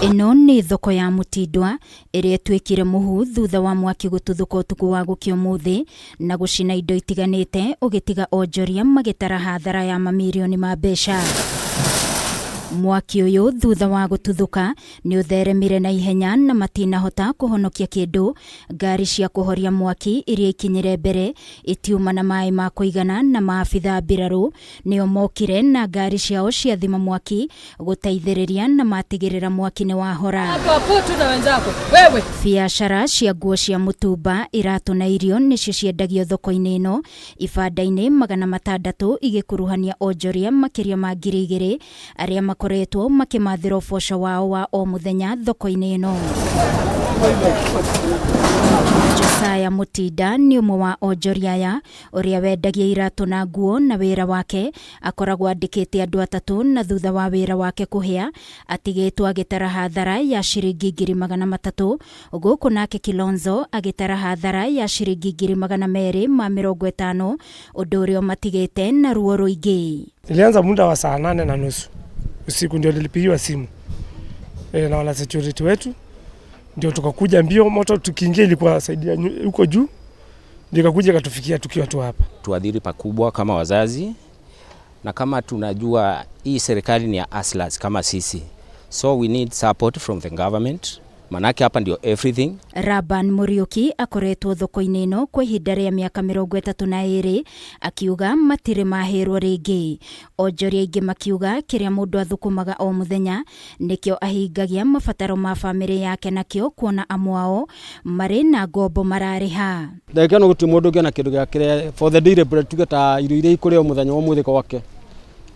Ĩno nĩ thoko ya Mũtindwa ĩrĩa ĩtuĩkire mũhu thutha wa mwaki gũtuthũka ũtukũ wa gũkĩa ũmũthĩ na gũcina indo itiganĩte ũgĩtiga onjoria magĩtara hathara ya mamirioni ma mbeca. Mwaki ũyũ thutha wa gũtuthũka nĩ ũtheremire na ihenya na matinahota kũhonokia kĩndũ. Ngari cia kũhoria mwaki iria ikinyire mbere itiuma na maĩ ma kũigana na maabitha mbirarũ nĩo mokire na ngari ciao cia thima mwaki gũteithĩrĩria na matigĩrĩra mwaki nĩ wahora. Biacara cia nguo cia mũtumba, iratũ na irio nĩcio ciendagio thoko-inĩ ĩno, ibanda-inĩ 600 igĩkuruhania onjoria makĩria ma 2000 arĩa makoretwo makĩmathĩra ũboco wao wa o mũthenya thoko-inĩ ĩno. Josiah Mũtinda nĩ ũmwe wa onjoria aya ũrĩa wendagia iratũ na nguo na wĩra wake akoragwo andĩkĩte andũ atatũ na thutha wa wĩra wake kũhĩa atigĩtwo agĩtara hathara ya ciringi 300,000 gũkũ nake Kilonzo agĩtara hathara ya ciringi 250,000 ũndũ ũrĩa ũmatigĩte na ruo rũingĩ. Nilianza muda wa saa 8:30 usiku ndio nilipigiwa simu na wana security wetu, ndio tukakuja mbio. Moto tukiingia ilikuwa saidia huko juu, ndio ikakuja ikatufikia tukiwa tu hapa. Tuadhiri pakubwa kama wazazi, na kama tunajua hii serikali ni ya hustlers kama sisi, so we need support from the government, manake hapa ndio everything. Raban Muriuki akoretwo thoko-inĩ ĩno kwa ihinda rĩa mĩaka 32 akiuga matirĩ mahĩrwo rĩngĩ. Onjoria aingĩ makiuga kĩrĩa mũndũ athũkũmaga o mũthenya nĩkĩo ahingagia mabataro ma bamĩrĩ yake nakĩo kuona amwe ao marĩ na ngombo mararĩha. Ndagĩka ĩno gũtirĩ mũndũ ũngĩona kĩndũ gĩa kĩrĩa for the daily bread, tuge ta irio iria ikũrĩo mũthenya wa ũmũthĩ gwake.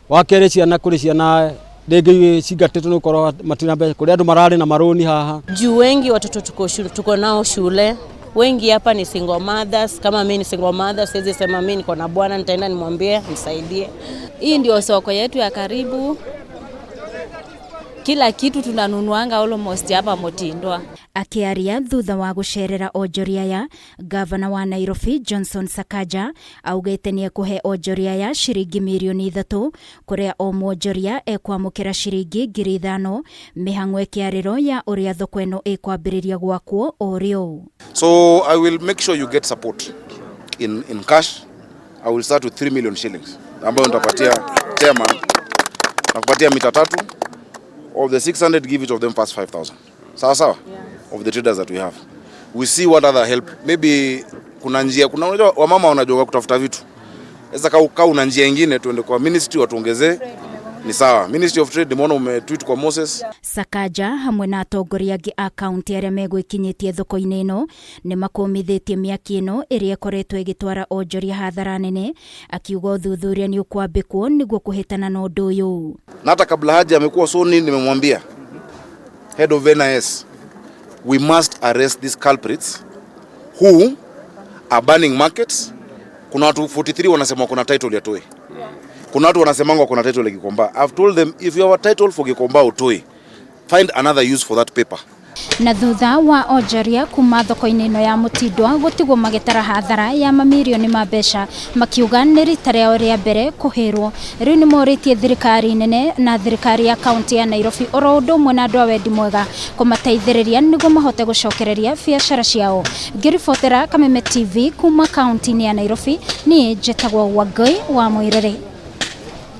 Wa kerĩ ciana, kũrĩ ciana rĩngĩ cingatĩtwo nĩ gũkorwo matirĩ mbeca, kũrĩ andũ mararĩ na marũni haha. Juu wengi watoto tuko nao shule, wengi hapa ni single mothers. Kama mimi ni single mother, siwezi sema mimi niko na bwana nitaenda nimwambie nisaidie. Hii ndio soko yetu ya karibu, kila kitu tunanunuanga almost hapa Mutindwa. Akiaria thutha wa gũcerera onjoria aya, gavana wa Nairobi Johnson Sakaja augĩte nĩ ekũhe onjoria aya ciringi 3 mirioni kũrĩa o mwonjoria ekwamũkĩra ciringi 5,000 mĩhang'o ĩkĩarĩro ya ũrĩa thoko ĩno ĩkwambĩrĩria gwakwo o rĩo. So I will make sure you get support in cash. I will start with 3 million shillings ambayo nitapatia chairman na kupatia mita 3. Of the 600, give each of them first 5000. Sawa sawa? Of the traders that we have. We see what other help. Maybe kuna njia, kuna unajua wamama wanajua kutafuta vitu. Sasa ka una njia nyingine tuende kwa ministry watuongezee. Ni sawa. Ministry of Trade, nimeona umetweet kwa Moses. Sakaja hamwe na atongoria angĩ a kaunti arĩa megwĩkinyĩtie thoko-inĩ ĩno nĩ makũmithĩtie mĩaki ĩno ĩrĩa ĩkoretwo ĩgĩtwara onjoria hathara nene, akiuga ũthuthuria nĩ ũkwambĩkwo nĩguo kũhĩtana na ũndũ ũyũ. Na hata kabla haja amekuwa sworn in, nimemwambia head of NIS, we must arrest these culprits who are burning markets. Kuna watu 43 wanasema kuna title ya Toi. Kuna watu wanasemanga kuna title ya Gikomba. I've told them, if you have a title for Gikomba or Toi, find another use for that paper. Na thutha wa onjoria kuma thoko-inĩ ĩno ya Mũtindwa gũtigwo magĩtara hathara ya mamirioni ma mbeca, makiuga nĩ rita rĩao rĩa mbere kũhĩrwo. Rĩu nĩ morĩtie thirikari nene na thirikari ya kaunti ya Nairobi oro ũndũ ũmwe na andũ a wendi mwega kũmateithĩrĩria nĩguo mahote gũcokereria biacara ciao. Ngĩribotera Kameme TV kuma kaunti-inĩ ya Nairobi, niĩ njĩtagwo Wangũi wa Mwĩrĩrĩ.